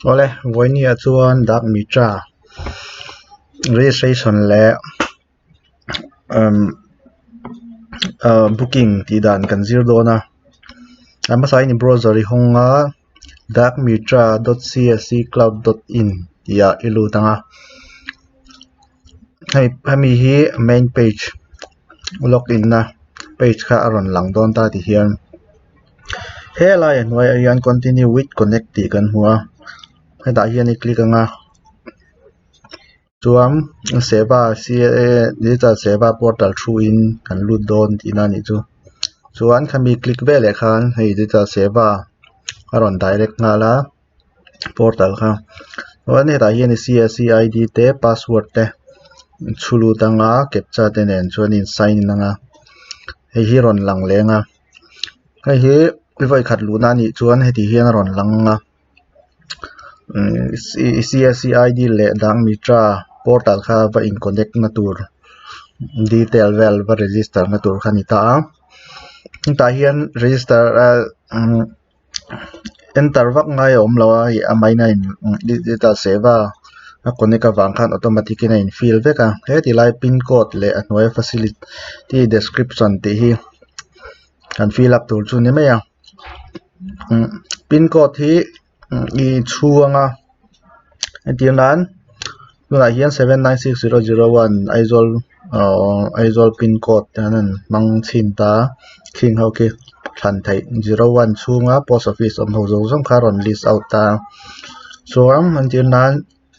Awle vawinia chuan dak mitra registration leh umm ahh booking tih dan kan zir dawn a a hmasain browser i hawng a dak mitra dot c s c cloud dot in tih ah i lut ang a hei hemi hi main page login na page kha a rawn lang dawn ta ti hian helai a hnuaiah hian continue with connect tih kan hmu a hetah hian i click ang a chuan seva digital seva portal thu in kan lut dawn tihna a nih chu chuan khami click veleh khan hei digital seva a rawn direct nghal a. Portal kha chuan hetah hian c s c i d te password te chhu lut anga captcha te nen chuan in sign in anga hei hi rawn lang leng a hei hi vawi khat luhna a nih chuan heti hian a rawn lang a umm c s c i d leh dang mitra portal kha va in connect na tur detail vel va register na tur kha a ni ta a hetah hian register ah umm. Enter vak ngai a awm lo a hei a main a in digital seva a connect avang khan automatic in a in fill vek a he ti lai pin code leh a hnuaia facility description tih hi kan fill up tur chu a ni mai a umm pin code hi i chhung a entir nan tunah hian 796001 Aizawl ahh Aizawl pin code te an han hmang chhin ta a khing ho khi thlan theih 01 chhunga post office awm ho zawng zawng kha a rawn list out ta a chuan entir nan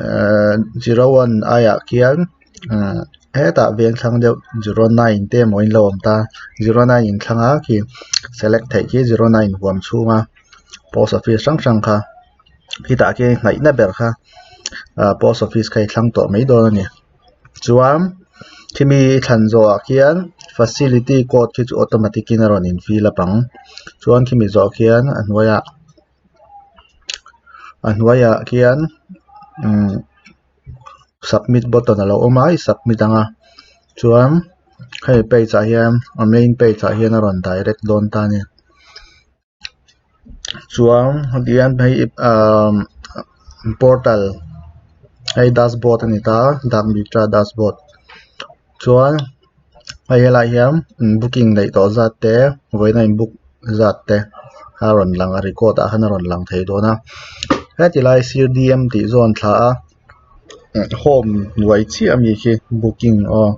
ehh 01 aiah khian ahh hetah veng thlang deuh 09 te emaw in lo awm ta 09 in thlang a khi select theih khi 09 huam chhunga post office hrang hrang kha. Khitah khian hnaihna ber kha ah post office kha i thlang tawh mai dawn a ni chuan khimi i thlan zawhah khian facility code khi chu automatic in a rawn in fill up ang chuan khimi zawh khian a hnuaiah a hnuaiah khian umm submit button a lo awm a i submit ang a chuan hemi page ah hian a main page ah hian a rawn direct dawn ta a ni. Chuan hetiang hei ahh portal hei dashboard a ni ta dak mitra dashboard chuan hei helaiah hian booking neih tawh zat te vawiina in book zat te a rawn lang a record ah khan a rawn lang thei dawn a heti lai sir d m tih zawn thla a home hnuai chiah ami khi booking aw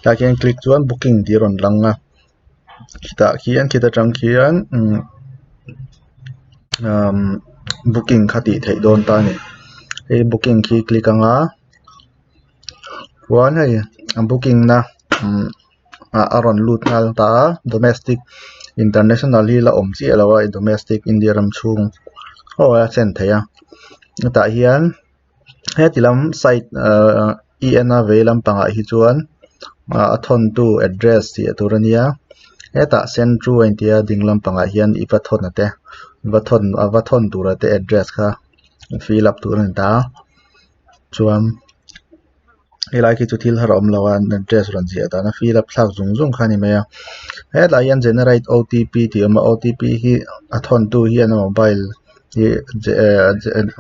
tah khian click chuan booking tih a rawn lang a. Khitah khian khita tang khian umm umm booking kha tih theih dawn ta a ni hei booking khi click anga chuan hei a booking na umm ah a rawn lut nghal ta a domestic international hi la awm chiah lo a domestic India ram chhung aw a thlen theih a hetah hian. Heti lam side ahh i en a vei lampangah hi chuan ah a thawntu address tih tur a nia hetah send to a inti a ding lampangah hian i va thawn a te va thawn a va thawn tura te address kha fill up tur a ni ta a chuan helai khi chu thil har a awm lo a an address rawn ziah dan a fill up thlak zung zung kha a ni mai a hetlai hian generate O T P tih a awm a O T P hi a thawntu hian a mobile hi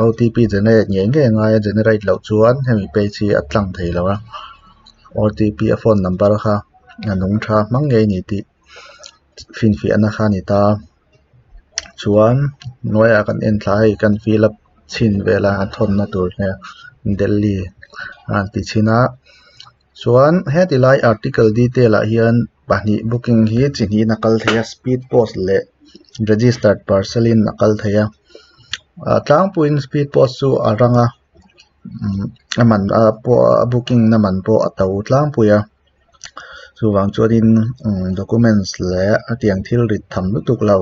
O T P generate ngei ngei a ngai a generate loh chuan hemi page hi a tlang thei lo a O T P a phone number kha a nung tha hmang ngei a ni tih finfiahna kha a ni ta chuan hnuaiah kan en thla hei kan fill up chhin vel a a thawnna tur hi Delhi a ti chhin a chuan heti lai article detail ah hian pahnih booking hi chi hnihin a kal thei a speed post leh registered parcel in a kal thei a ah tlangpuiin speed post chu a rang a umm a man a pawh a booking na man pawh a to tlangpui a. Chuvang chuanin umm documents leh a tiang thil rit tham lutuk lo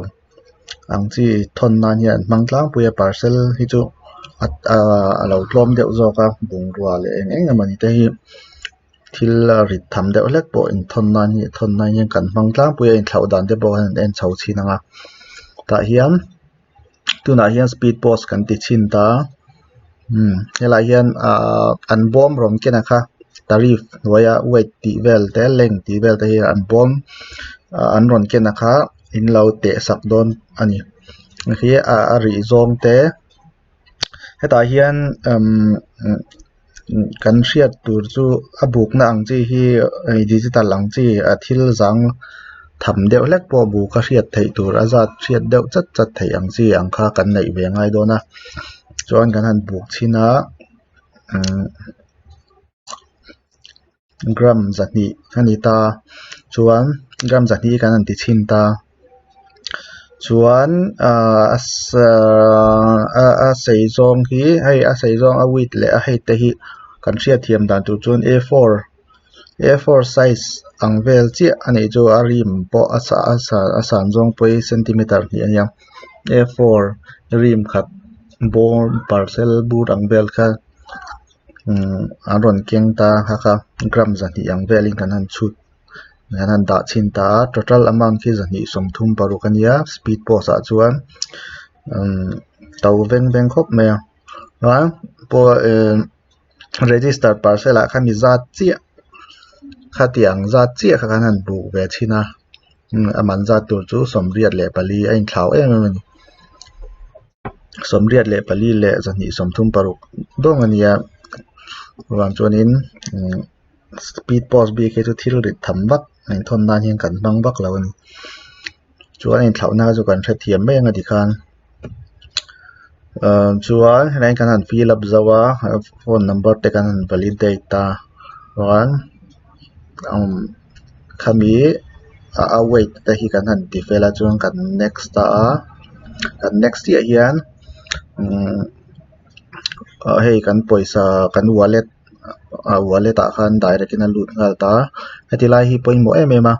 ang chi thawn nan hian an hmang tlangpui a parcel hi chu ahh a lo tlawm deuh zawk a bungrua leh eng eng emawni te hi thil a rit tham deuh hlek pawh inthawn nan hi thawn nan hian kan hmang tlangpui a inthlauh dan te pawh an en chho chhin ang a tah hian. Tunah hian speed post kan ti chhin ta umm helaiah hian ahh an bawm rawn ken a kha tarif hnuaia weight tih vel te length tih vel te hi an bawm ah an rawn ken a kha in lo teh sak dawn a ni hei hi a rih zawng te. Hetah hian umm kan hriat tur chu a bukna ang chi hi digital ang chi a thil zang tham deuh hlek pawh buk a hriat theih tur a zat hriat deuh chat chat theih ang chi ang kha kan neih ve ngai dawn a chuan kan han buk chhin a umm gram 200 a ni ta chuan gram 200 hi kan han ti chhin ta chuan ahh a sei zawng hi hei a sei zawng a width leh a height te hi kan hriatthiam dan tur chuan a four a four size ang vel chiah a nih chu a rim pawh a a san zawng pawh hi centimeter hnih a nia a four rim khat bawm parcel bur ang vel kha. Umm an rawn keng ta kha kha gram 200 ang velin kan han chhut kan han dah chhin ta a total amount khi 236 a nia speed post ah chuan umm to veng veng khawp mai a chuan pawh ehh register parcel ah khan mi zat chiah khatiang zat chiah kha kan han buk ve chhin a a man zat tur chu 84 a inthlau em em a ni. 84 leh 236 dawng a nia vang chuanin umm speed post bik hi chu thil rit tham vak inthawn nan hian kan hmang vak lo a ni chuan a inthlauhna chu kan hrethiam mai ang a tikhan ahh chuan helai kan han fill up zo a phone number te kan han validate a chuan umm khami a weight te hi kan han ti fel a chuan kan next ta a kan next chiah hian umm hei kan pawisa kan wallet ah wallet ah khan direct in a lut nghal ta a heti lai hi pawimawh em em a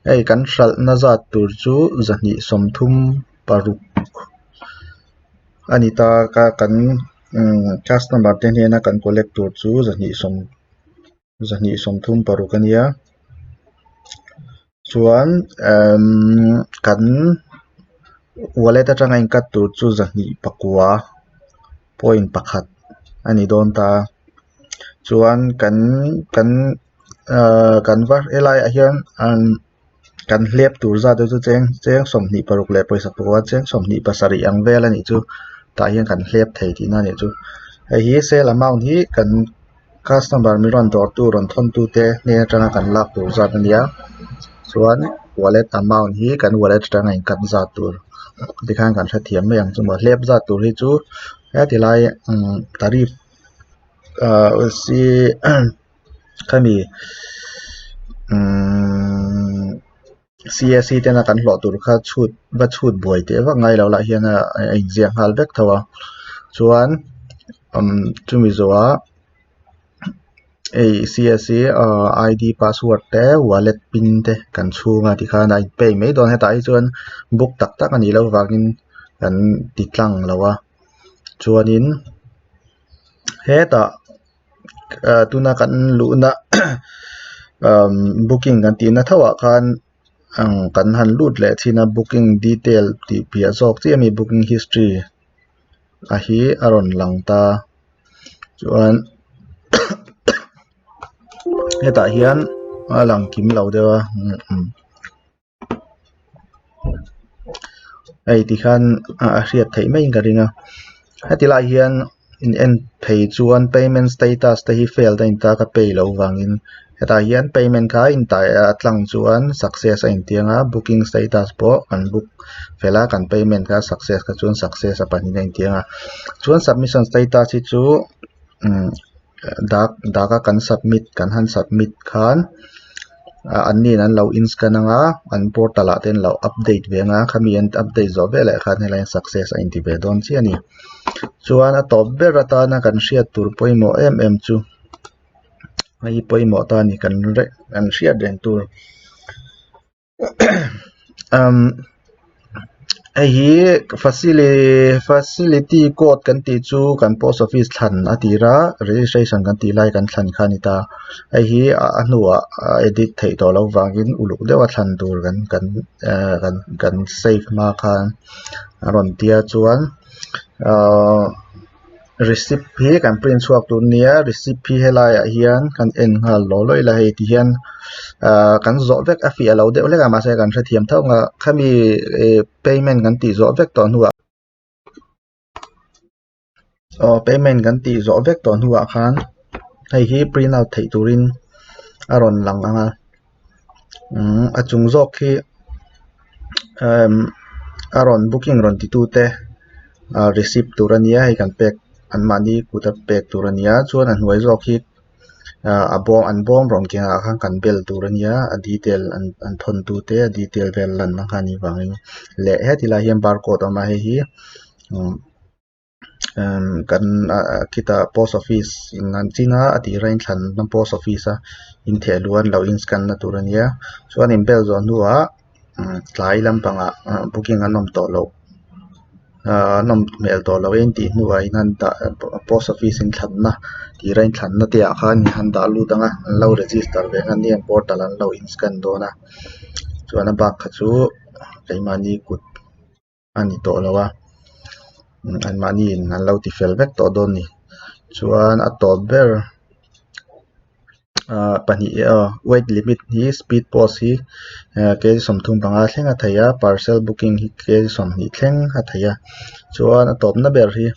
hei kan hralhna zat tur chu 236 a ni ta a kan umm customer te hnena kan collect tur chu 230. 236 a nia chuan umm kan wallet atanga in cut tur chu 209 point pakhat a ni dawn ta a chuan kan kan ahh kan va helai ah hian umm kan hlep tur zat te chu cheng cheng 26 leh pawisa pakua cheng 27 ang vel a nih chu tah hian kan hlep thei tihna a nih chu hei hi sale amount hi kan customer min rawn dawr tu rawn thawn tu te hnen atanga kan lak tur zat a nia chuan wallet amount hi kan wallet atanga in cut zat tur tikhan kan hrethiam mai ang chu maw hlep zat tur hi chu heti lai umm tarif ahh khami umm C_S_C tena kan hlawh tur kha chhut va chhut buai teh vak ngai lo lah hian a inziak nghal vek tho a chuan umm chumi zawhah hei C_S_C ahh I_D password te wallet pin te kan chhung a tikhan a in pay mai dawn hetah hi chuan book tak tak a nih loh avangin kan ti tlang lo a chuanin hetah. ah tuna kan luhna umm booking kan tihna tho ah khan ang kan han lut leh thin a booking detail tih piah zawk chiah ami booking history a hi a rawn lang ta chuan hetah hian a lang kim lo deuh a. Hei tikhan a hriat theih maiin ka ring a heti lai hian in en phei chuan payment status te hi failed a inta ka pay loh vangin hetah hian payment kha a intai a tlang chuan success a intiang a booking status pawh kan book fel a kan payment kha success kha chuan success a pahnih a intiang a chuan submission status hi chu umm dak dak a kan submit kan han submit khan ah an nin an lo in scan ang a an portal ah te an lo update ve ang a khami an update zawh veleh khan helai hian success a inti ve dawn chiah a ni chuan a tawp ber atana kan hriat tur pawimawh em em chu hei hi pawimawh ta a ni kan kan hriat reng tur. Umm hei hi facility code kan tih chu kan post office thlan a tir a registration kan tih lai kan thlan kha a ni ta hei hi a hnuah a edit theih tawh loh vangin uluk deuha thlan tur kan kan ehh kan kan save hma khan a rawn tia chuan ahh. Receipt hi kan print chhuak tur nia receipt hi helaiah hian kan en nghal law law ila hei ti hian ahh kan zawh vek a fiah lo deuh hlek a mahse kan hrethiam tho ang a khami ih payment kan tih zawh vek tawh hnuah. Aw payment kan tih zawh vek tawh hnuah khan hei hi print out theih turin a rawn lang ang a umm a chung zawk hi emm a rawn booking rawn ti tute ah receipt tur a nia hei kan pek anmahni kut a pek tur a nia chuan a hnuai zawk hi ah a bawm an bawm rawn kengah khan kan bel tur a nia a detail an an thawn tute a detail vel lanna kha a nih vangin leh heti lai hian barcode a awm a hei hi umm. Emm kan ah khitah post office in an chin a a tirah inthlan na post office a intheh luh a an lo in scan na tur a nia chuan in bel zawh hnuah umm tlai lampangah ah booking an awm tawh loh ah an awm hmel tawh loh a intih hnuah in han dah post office inthlan na tira inthlan na te ah khan in han dah lut ang a an lo register ve ang a ni an portal an lo in scan dawn a chuan a bak kha chu keimahni kut. a ni tawh lo a anmahni in an lo ti fel vek tawh dawn a ni chuan a tawp ber ahh pahnih aw weight limit hi speed post hi eh kg 35 thleng a thei a parcel booking hi kg 20 thleng a thei a chuan a tawpna ber hi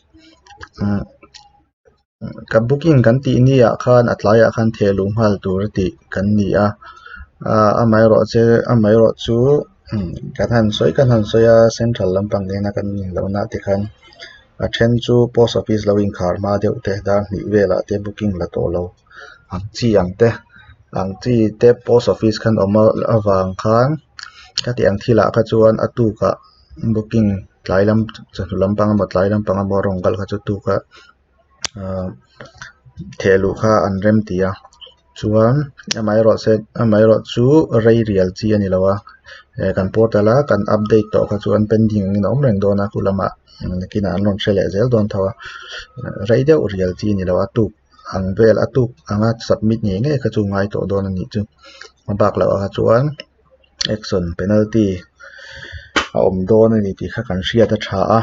umm. Ka booking kan tih ni ah khan a tlaiah khan theh luh nghal tur a tih kan ni a ah amaherawh che amaherawh chu kan han sawi kan han sawi a central lampang nena kan inloh na te khan a then chu post office lo inkhar hma deuh te dar hnih velah te booking la tawh lo ang chi ang te ang chi te post office khan awm avang khan khati ang thilah kha chuan a tukah booking tlai lam chawhnu lampang emaw tlai lampang emaw a rawn kal kha chu tukah. Ahh theh luh kha an rem ti a chuan amaherawh se amaherawh chu rei rial chi a ni lo a eh kan portal a kan update tawh kha chuan pending angin a awm reng dawn a khu lamah nakinah an rawn hre leh zel dawn tho a rei deuh rial chi a ni lo a tuk ang vel a tuk anga submit ngei ngei kha chu ngai tawh dawn a nih chu a bak loh ah kha chuan action penalty a awm dawn a ni tih kha kan hriat a tha a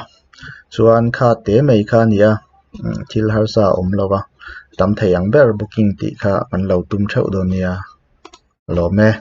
chuan kha te mai kha a ni a thil harsa a awm lo va tam thei ang ber booking tih kha kan lo tum theuh dawn nia a lawm e.